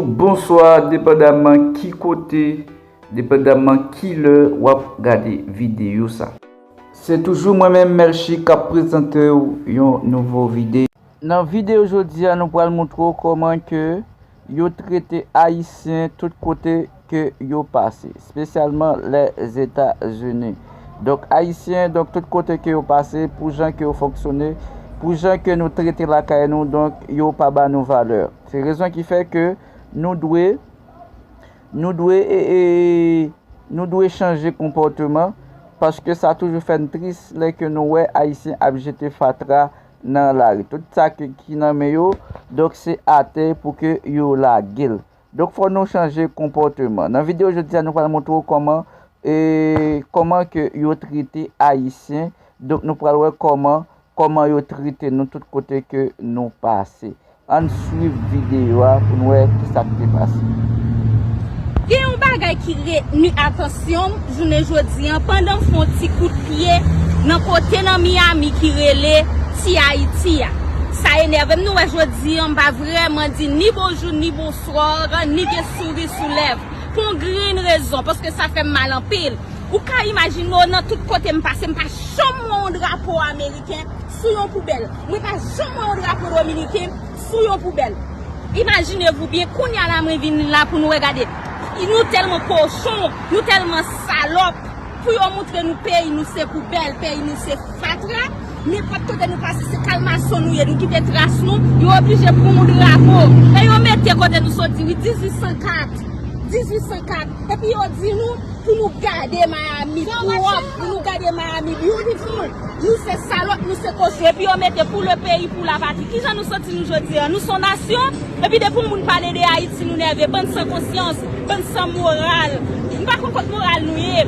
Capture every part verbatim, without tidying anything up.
Bonswa, depandaman ki kote, depandaman ki lè w ap gade videyo sa. Se toujou mwen menm, Melchie, k ap prezante w yon nouvo videyo. Nan videyo jodi a, nou pral montre w kòman ke yo trete Ayisyen tout kote ke yo pase, espesyalman Lèzetazini. Donk, Ayisyen, donk, tout kote ke yo pase, pou jan ke yo fonksyone, pou jan ke nou trete lakay nou, donk, yo pa ba nou valè. Se rezon ki fè ke nou dwe, nou dwe, e, e, nou dwe chanje konpòteman, paske sa toujou fè n tris lè ke nou wè Ayisyen ap jete fatra nan lari. Tout sa ke, ki nan men yo, donk, se atè pou ke yo lage l. Donk, fò nou chanje konpòteman. Nan videyo jodi a, nou pral montre w kòman, e, kòman ke yo trete Ayisyen. Donk, nou pral wè kòman, kòman yo trete nou tout kote ke nou pase. Ann swiv videyo a pou n wè kisa k te pase. Gen yon bagay ki retni atansyon m jounen jodi an, pandan m fè yon ti kout pye nan kote nan Miami ki rele Ti Ayiti a. Sa enève m, nou wè jodi an, m pa vrèman di ni bonjou, ni bonswa, ni gen souri sou lèv. Pou yon grenn rezon, paske sa fè m mal anpil. Ou ka imajine w, nan tout kote m pase, m pa janm wè yon drapo ameriken sou yon poubèl. Mwen pa janm wè yon drapo dominiken sou yon poubèl. Imaginez-vous bien, kounye a la mwen vin la pou nou wè gade. Nou tèlman kochon, nou tèlman salòp. Pou yo montre nou peyi nou se poubèl, peyi nou se fatra. Nenpòt kote nou pase, se kalmason nou ye, nou kite tras nou, yo oblije pran yon drapo. E yo mete kote nou soti, wi, dizuit san kat. Dizuit san kat. Epi yo di nou, pou nou gade Miami pwòp, pou nou gade Miami beautiful. Nou se salòp, nou se kochon. Epi yo mete pour le pays, pour la patrie. Kijan nou santi nou jodi an? Nou se yon nasyon? Epi depi yon moun pale de Ayiti, nou nève. Bann san konsyans, bann san moral. M pa konn kot moral nou ye.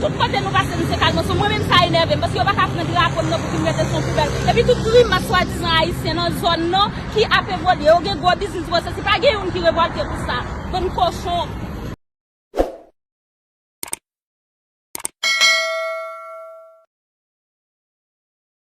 Tout kote nou pase, nou se kalmason. Mwen menm, sa enève m, paske yo pa ka pran drapo m nan pou vin mete sou yon poubèl. Epi tout grimas swadizan ayisyen nan zòn nan ki ap evolye. Yo gen gwo biznis, bon, se si pa gen youn ki revòlte pou sa. Bann kochon.